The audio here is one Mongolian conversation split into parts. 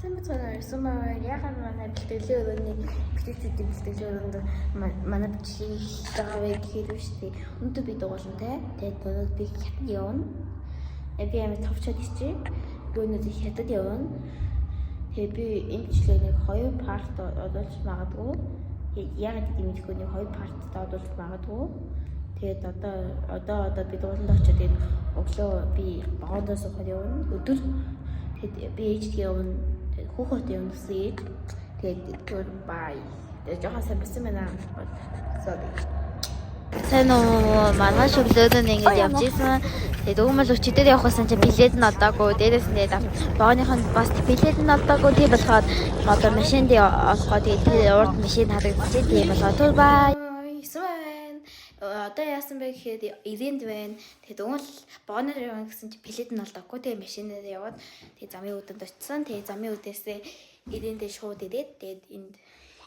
Сайн бацгаана уу? Ирсэн байна. Яагаад манай бэлтгэлийн өрөөний бэлтгэгчүүдийн бэлтгэлийн өрөөнд манай бичлэг хийж байгаа вэ гэхээр биш үү? Өнөөдөр би дугуулна те. Тэгээд өнөөдөр би хятад явна. Би амар товчоод ирчихье. Би өнөөдөр хятад явна. Тэгээд би энэ бичлэгийг нэг хоёр part оруулж магадгүй. Яагаад гэдгийг мэдэхгүй, нэг хоёр part оруулж магадгүй. Тэгээд одоо би дугууланд очиод, тэгээд өглөө би вагондоо суухад явна. Өдөр тэгээд би ээжтэйгээ явна. Тэгээд хүүхэд явна гэсэн ээж. Тэгээд түр бай. Тэгээд жоохон сайн болсон байна. Sorry. Сайн уу, маргааш өглөөд нь ингэж явж исэн. Тэгээд өгмөл өчигдөр явах гэсэн чинь билет нь олдоогүй. Дээрээс нь тэгээд вагоных нь бас билет нь олдоогүй. Тийм болохоор одоо машинд олохоо, тэгээд тэр урд машин харагдчих. Тийм болохоор түр бай. Ирсэн байна. Одоо яасан бэ гэхэд ивент байна. Тэгээд өгмөл вагоноор явна гэсэн чинь билет нь олдоогүй. Тэгээд машинаар яваад, тэгээд замын үдэнд очисон. Тэгээд замын үдээсээ ирэндээ шууд ирээд, тэгээд энд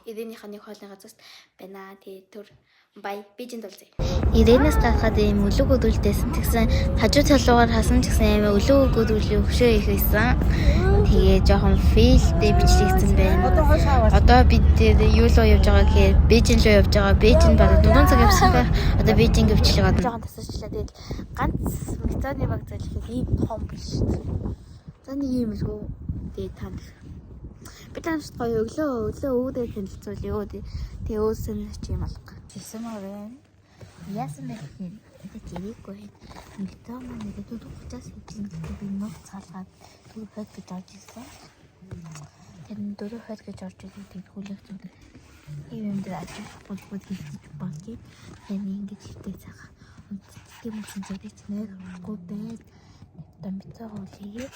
ирээнийхээ нэг хоолны газарт байна. Тэгээд түр бай. Бээжинд уулзъя. Ирэнээс гарахад ийм өлөг өдөлтэйсэн. Тэгсэн хажуу талуугаар хасан ч гэсэн ийм өлөг өдөрлийн хөшөө их байсан. Тэгээ жоохон fail тэй бичлэгдсэн байна. Одоо бид тэр юу руу явж байгаа гэхээр Бээжин руу явж байгаа. Бээжин бараг 4 цаг явсан байх. Одоо Бээжин бичлэг одно. Жоохон тасарчлаа. Тэгээд ганц метроны вокзал ихэд ийм том биш шүү дээ. За, нэг юм илгүү. Тэгээд танд би таньд гоё өглөө үүдээ танилцуулъя. Тэгээ өөсөн ч юм алга. Ирсэн байна. Яасан бэ гэхээр одоо жирээгүй байна. Метро маань нэг 4:30-аас хэвлэн гэдэг, би нууц цаалгаад 4:20 гэж орж ирсэн. Тэр нь 4:20 гэж орж ирсэн. Тэгээд хүлээх зүйл. Ийм юм дээр ажиллах болбол хэлчих болчих. Тэгээд ингэж хөвтэй цагаа. Тийм юм зүйлийг ч нэг авахгүй байд. Одоо метрого хүлээгээд,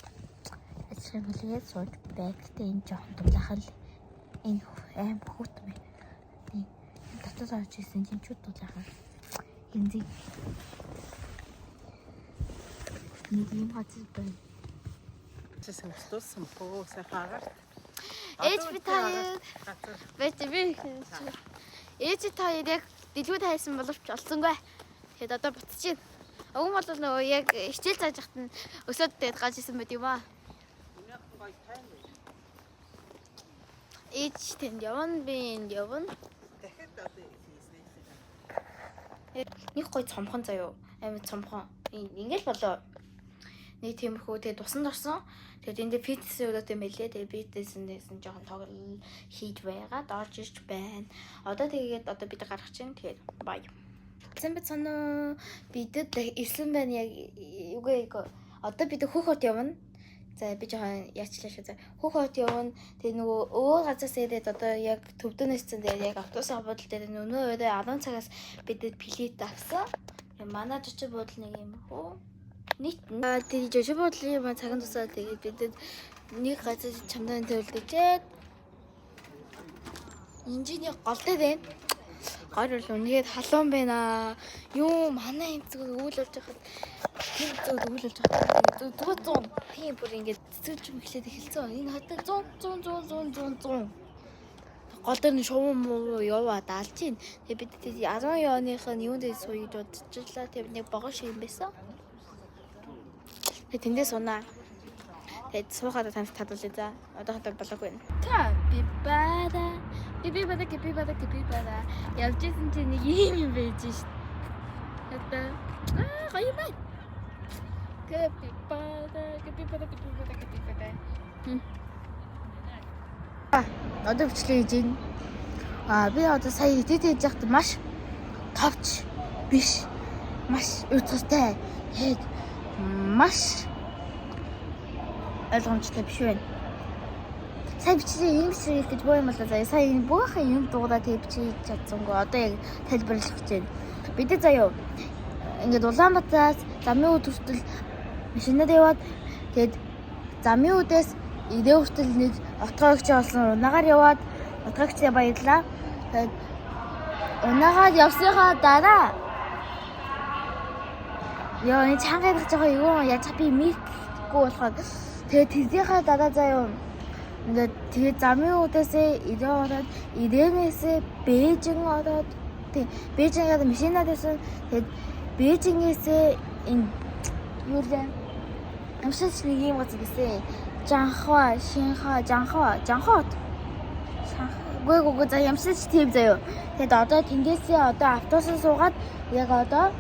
ажиллах хүлээгээд сууж байг. Гэтэ энэ жоохон дулаахан л, энэ аим хөт байна. Тийм. Дотор орж ирсэн чинь чуд дулаахан. Янзын нэг юм газар байна. Чи сумтуулсан бохоо, сайхан агарт. Ээж, би та хоёр байж би ээж та хоёр яг дэлгүүд хайсан боловч олсонгүй. Тэгээд одоо буцаж байна. Уг нь бол нөгөө яг хичээл зааж хат нь өсөөд тэгээд гарч исэн байт юм аа. Ээж тэнд явна, би энд явна. Дахиад одоо хийснэ. Нэг гой цомхон заяо. Амар цомхон. Ингээл болоо. Нэг тиймэрхүү, тэгээд усанд орсон. Тэгээд энд фитнесийн өрөөтэй мэлээ. Тэгээд фитнесэндээс нь жоохон тоглол хийж байгаад орж ирж байна. Одоо тэгээд одоо бид гарах чинь, тэгээд бай. Сайн бацхан уу? Бидэд ирсэн байна яг үгүй үгүй. Одоо бид хөх хот явна. За, би жоохон яачлаа шүү. За, хөх хот явна. Тэгээ нөгөө өөр газраас ирээд одоо яг төвдөнөөс дээр яг автобусын буудал дээр өнөө өрөө 10 цагаас бидэд билет авсан. Тэгээ манай жижиг буудал нэг юм хөө. Нийт тэгээ жижиг буудлын маань цагаан тусаад, тэгээд бидэд нэг газар чамдан төвлөжээд инжиний гол дээр байна. Гор бол үнэхээр халуун байна. Юу, манай энэ зүгээр үйл болж байхад, тэр зүгээр үйл болж байхад зүгээр 100, тийм, бүр ингээд цэцгэлж эхлээд эхэлсэн. Энэ хатаа 100 100 100 100 100 гол дээр нь шувуу муу яваа даалж чинь. Тэгээ бид 10 юаных нь юун дээр сууя гэж бодчихлаа. Тэгээ нэг богоо шиг юм байсан. Тэгээ тэндээ сунаа. Тэгээд суухад танд татуулъя за. Одоохондоо болоогүй байна. Та би бара. Би бара, би бара, би бара. Явж исэн чинь нэг ийм юм байж шít. Одоо аа, гоё юм байна. Капибара, капибара, капибара, капибара. Одоо бичлэг хийж байна. Аа, би одоо сая edit хийж байхад маш товч биш. Маш уцтай. Тэгээд маш ойлгомжтой биш байна. Сая бичлэг ийм бичлэг хийх гэж боо юм болоо заяа. Сая энэ бөөхөн юм дуугаад тэгээд бичлэг хийж чадсангүй. Одоо яг тайлбарлах гэж байна. Бид заяа ингээд Улаанбаатараас замын үд хүртэл машинаар яваад, тэгээд замын үдээс ирээ хүртэл нэг отгоогч олсон, унаагаар яваад, отгоогчтой баярлаа. Тэгээд унаагаар явсныхаа дараа, ёо, энэ чанга ярих жоохон юу яаж би мэдгүй болохоор, тэгээд тэрнийхээ дараа заяа ингээд тэгээд замын үдээсээ ирээ ороод, ирээнээсээ Бээжин ороод, тий, Бээжингээр машинаар явсан. Тэгээд Бээжингээсээ энэ юу лээ, амшиж нэг юм газар гэсэн. Жанхва, Шинха, Жанхва, Жанхва. Үгүй үгүй за ямсаж тийм заяо. Тэгэд одоо тэндээсээ одоо автобусаа суугаад яг одоо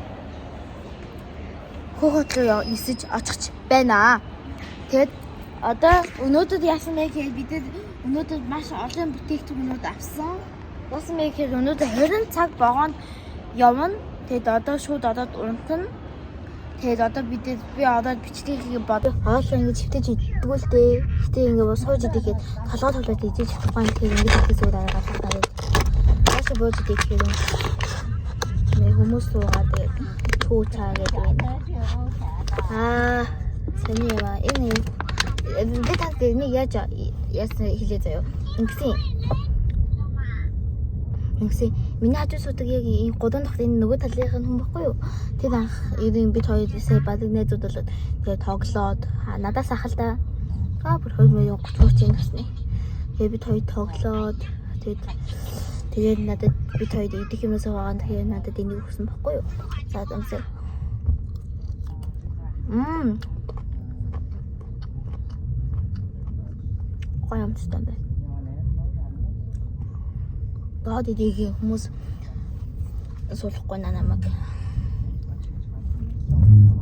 Хөхөт руу нисэж очих байна. Тэгэд одоо өнөөдөр яасан бэ гэхээр бид өнөөдөр маш олон бүтээгдэхүүнүүд авсан. Яасан бэ гэхээр өнөөдөр 20 цаг вагонд явна. Тэгэд одоо шууд одоо унтана. Тэгээд одоо бид би одоо бичлэг хийх бод. Хоолоо ингэж хөвтөж иддгүү л дээ. Гэтэ ингэ сууж идэхэд толгой толгойд идэж чадахгүй юм. Тэгэхээр ингэж идэх зүгээр арга гаргаад. Хаашаа бууж идэх гэхээр нэ хүмүүс суугаад тэгээд чүү цаа гэдэг байна. Аа, сони юм аа. Энэ би танд энийг яаж яасан хэлээ заяа. Ингэсэн. Ингэсэн. Миний хажуу суудаг яг энэ гудам дахь энэ нөгөө талынх нь хүн баггүй юу? Тэр анх ер нь бид хоёр сая бадаг найзууд болоод тэгээд тоглоод надаас ах л да. Аа бүр 20 30 30 насны. Тэгээд бид хоёр тоглоод тэгээд надад бид хоёр идэх юмээс байгаа. Тэгэхээр надад энийг өгсөн баггүй юу? За замсаа. Мм. Гоё амттай байна. Доод идэх хүмүүс суулгахгүй намайг.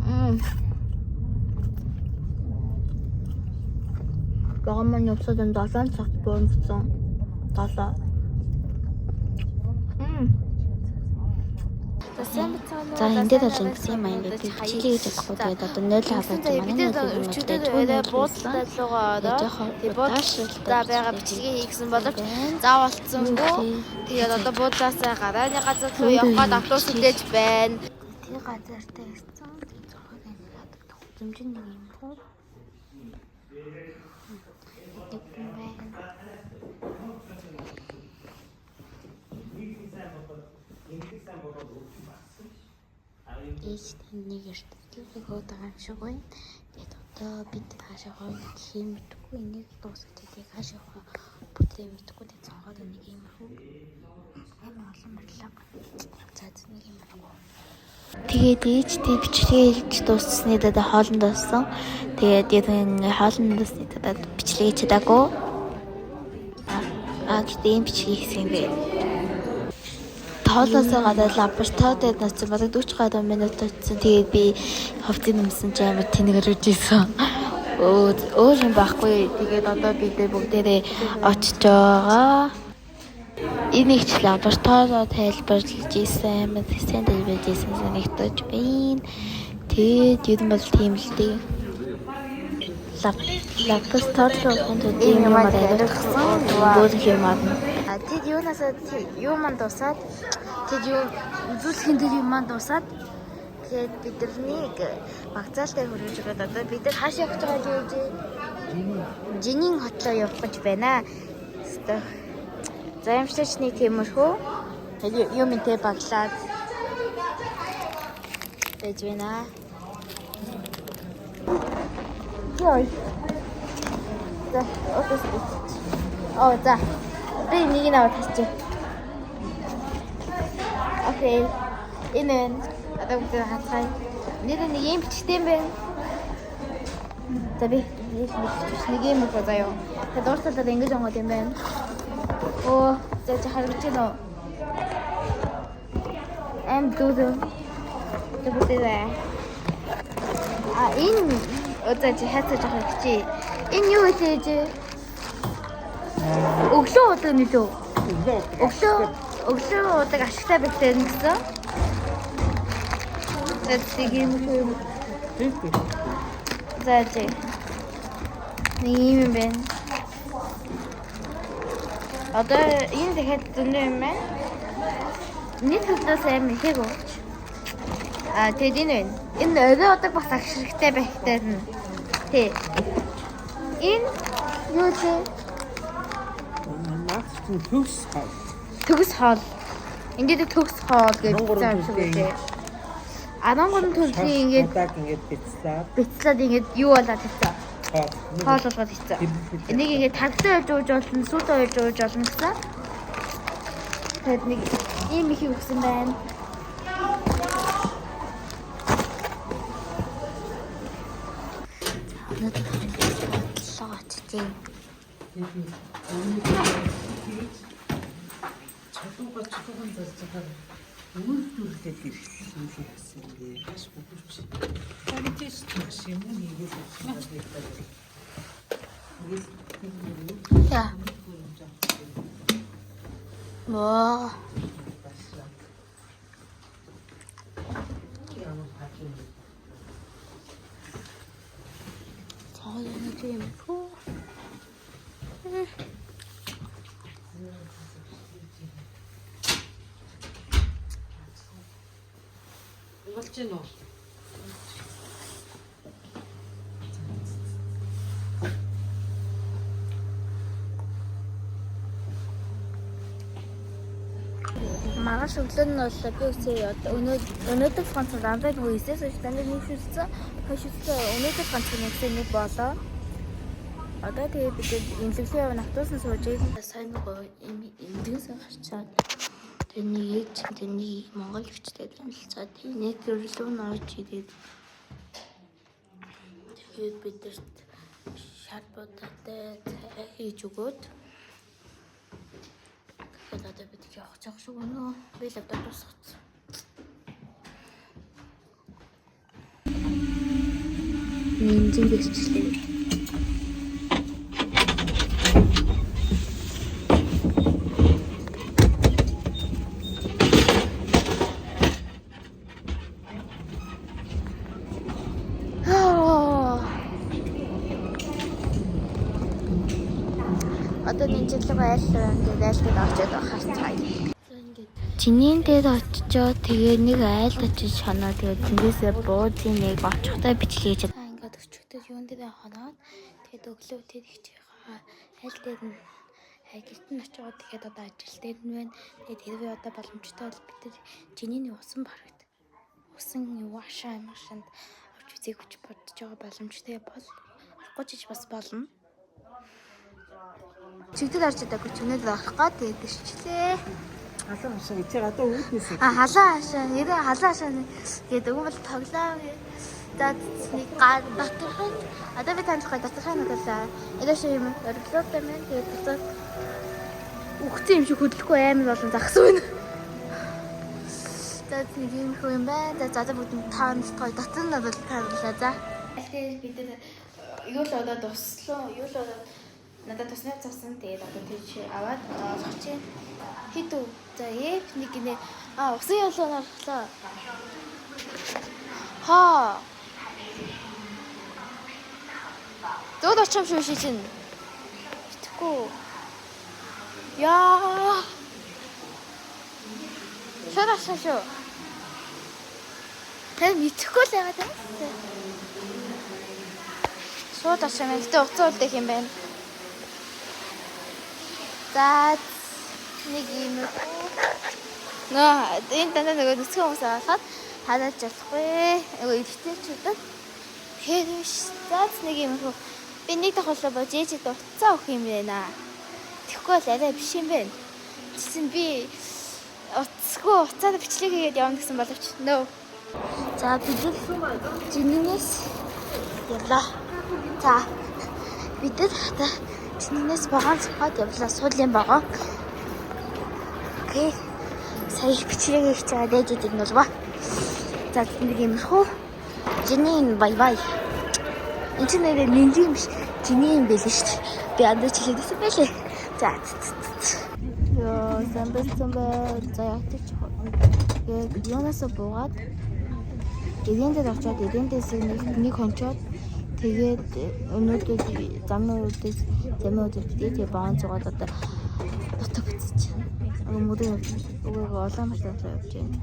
Мм. Вагон маань явсаад 7 цагт буурсан. 7. Мм. За За энэ дээр бол ингэсэн юм аа ингээд би бичлэгээ хийж чадахгүй тэгээд одоо 0 хаваад Бид манай өчигдөр орой буудлаа руугаа ороод тэгээд буудлаа байгаа бичлэгээ хийгсэн боловч зав болцсонгүй. Тэгээд одоо буудлаасаа гарааны газар руу явах гээд автобус хүлээж байна. Тэр газартай ирсэн. Тэгээд зураг энэ хадагдаг. Зүмжин нэг юм хүү. Нэг хүн байна. Ээж танд нэг эртэлтэй хөөд байгаа юм шиг байна. Тэгээд одоо бид хаашаа явах гэх юм мэдэхгүй. Энийг дуусгах тэгээд хаашаа явах бүтлээ мэдэхгүй. Тэгээд цонхоод нэг юм хүү. Амар олон барилга. За нэг юм хүү. Тэгээд ээжтэй бичлэгээ хийж дууссаны дараа хоолнд дууссан. Тэгээд яг энэ хоолнд дууссаны дараа бичлэгээ хийж чадаагүй. Аа гэтээ ийм бичлэг хийсэн юм бэ. Тоолоосоо гадаад лабораторид ноцсон бараг 40 гаруй минут очсон. Тэгээд би хувцсыг өмсөн чи амар тэнэгэр үжижсэн. Өөр юм байхгүй. Тэгээд одоо бид бүгдээрээ очиж байгаа. Энэ их лабораторио тайлбарлаж исэн, амар сайн тайлбарлаж исэн санагдаж байна. Тэгээд ер нь бол тийм л дээ. Лабораторио хүнд ийм юм ойлгосон. Өөр юм аа. Тэд юунасаа юу манд дуусаад тэд юу үзүүлэхин дээр юм маань дуусаад тэгээд бид нарыг вокзалтай хүргэж өгөөд одоо бид нар хаашаа явах гэж байгаа гэж Жинийн хотлоо явах гэж байна. Хэвээ. За ямарчаач нэг тиймэрхүү юм энтэй баглаад байж байна. Йой. За, отос бич. Оо, за. Би нэг нь аваад хасчих. Окей. Энэ байна. Одоо бүгд хацгаая. Нэр нэг юм бичтэй юм байна. За би нэг юм өгөө заяа. Тэгээд дуурсалаад ингэж онгод юм байна. Оо, за чи харагдаж байна уу? Эм дүү. Тэгвэл а энэ одоо чи хайцаж байгаа чи. Энэ юу вэ чи? Өглөө удаг нөлөө. Өглөө удаг ашигтай бэлтээр гэсэн. За тэг юм уу? За чи. Нэг юм байна. Одоо энэ дахиад зөндөө юм байна. Нийт хөдлөөс аим ихээг өгч. А тэгэд энэ байна. Энэ орой удаг бас ашигтай байхтай нь. Тий. Энэ юу вэ? Наач чинь төгс хоол. Төгс хоол. Ингээд төгс хоол гэж бичсэн юм шиг үлээ. 13 төрлийн ингээд ингээд бицлаад бицлаад ингээд юу болоод хийсэн. хоол. Хоол болгоод хийсэн. Энийг ингээд тагтаа ойж ууж болно, сүйтэй ойж ууж болно гэсэн. Тэгэд нэг ийм их өгсөн байна. Өнөөдөр бодлого Тийм. Чулууга чулууган зарж байгаа үйлдвэрлэл эрхлэл гэсэн юм бэ. Маш бүгвч. Тэгэж маш юм хийгээл явчихсан. За. Моо. За нэг юм хүү. Болж гэнэ үү? Маргааш өглөө нь бол би үсээ өнөөдөр ганцхан дандаа нөгөө 9-ээс хойш дандаа нэг шүтсэн, хоёр шүтсэн өнөөдөр ганцхан нэгсээ нэг болоо. Одоо тэгээ бид эмнэлэглээ явна автобусанд сууж ил. Сайн нөгөө эмнэлгээс гарчаад тэр нэг ээж тэр нэг монгол эгчтэй танилцаад тэр нэг гэрлүү нь орж ирээд тэгээд бидэрт шар будаатай цай хийж өгөөд тэгээд одоо бид явах гэж шиг өнөө би лаптоп тусгацсан. Нинжин гэрчлээ. Одоо нинжин рүү айл ингээд айлд очиод харцгаая. Чинийн дээр очичоо тэгээ нэг айлд очиж хоноо тэгээ тэндээсээ буудлын нэг очихтой бичлэг хийж. Ингээд өчигдөр юун дээр хоноод тэгээд өглөө тэр ихчийнхаа айл дээр нь гэрт нь очиод тэгээд одоо ажил дээр нь байна. Тэгээд хэрвээ одоо боломжтой бол бид тэр чинийний усан паркт усан юу ашаа амаршанд орж үзье гэж бодож байгаа боломжтой бол орохгүй ч бас болно. Чигтэл орж чадаагүй ч өнөөдөр орох гоо тэгээд ирчлээ. Халуун хашаа гэж одоо үүднээс. А халаа хашаа нэрээ халаа хашаа гэдэг үг бол тоглоом. За нэг доторхын одоо би танилцах доторхын надад энэ шиг юм орглоотой маань тэгээд дотор үхсэн юм шиг хөдлөхгүй амар болон загсан байна. За нэг юм хөө юм байна. За за бүгд таамстай дотор нь бол таамлаа за. Тэгээд бид нар юу л одоо дуслаа юу л одоо надад тусны цасан тэгээд одоо тийч аваад одоо олгох чинь хэд үү? За F нэг гинэ. А усан ялуу орлоо. Хаа. Зүүд очих юм шүү ши чинь. Итгэхгүй. Яа. Шууд очих шүү. Тэр мэдэхгүй л байгаа юм. Шууд очих юм. Гэтэ уцаа үлдэх юм байна. За нэг юм уу. Нөө энэ дандаа нөгөө нүцгэн хүмүүс авахад харааж болохгүй. Нөгөө эрэгтэйчүүд тэгэхээр биш. За нэг юм уу. Би нэг давхарлаа бож ээжэд уцаа өгөх юм байна. Тэгэхгүй бол арай биш юм байна. Тэгсэн би уцсгүй уцаад бичлэг хийгээд явна гэсэн боловч нөө. За бид нар жинэнээс явлаа. За бид нар одоо жинэнээс вагон цохоод явлаа. Суулийн вагон. Окей. Сая их бичлэг хийж байгаа дээжүүд нь болов. За нэг юмрхүү. Жинэн бай бай. Энд чинь нэрээ нинжин биш. Жинэн юм байлээ шүү дээ. Би андаж хэлээдсэн байлээ. За. Йоо, самбай за ятчих. Тэгээд юунасаа буугаад гэрэн дээр очиод гэрэн дээрээс нэг хончоод тэгээд өнөөдөр замын үүдээс замын үүдээс тэгээд баан зугаад одоо дотор буцаж. Мөрөө явж байна. Үгүй Улаанбаатар руу явж байна.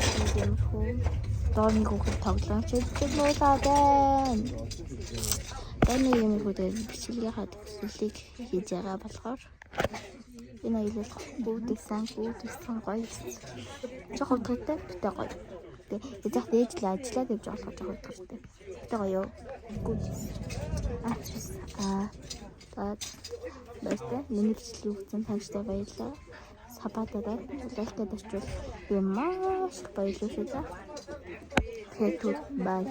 Тэгээд иймэрхүү доор нэг хүүхэд тоглоом чиглэл нуулаад байна. Одоо нэг иймэрхүү тэгээд бичлэгийн төгсгөлийг хийж байгаа болохоор энэ аялал гүйдэгсэн гүйдэгсэн гоё хэсэг. Жохоо утгатай битээ гоё. Тэгээ яг дээж л ажиллаад явж байгаа болохоор жохоо утгатай. Битээ гоё юу? Гүйдэгсэн. Аа за баяртай. Миний бичлэгийг үзсэн таньжтай баярлалаа. Сабатаараа лайктад очивол би маш их баярлалаа шүү дээ. Тэгэхээр түр бай.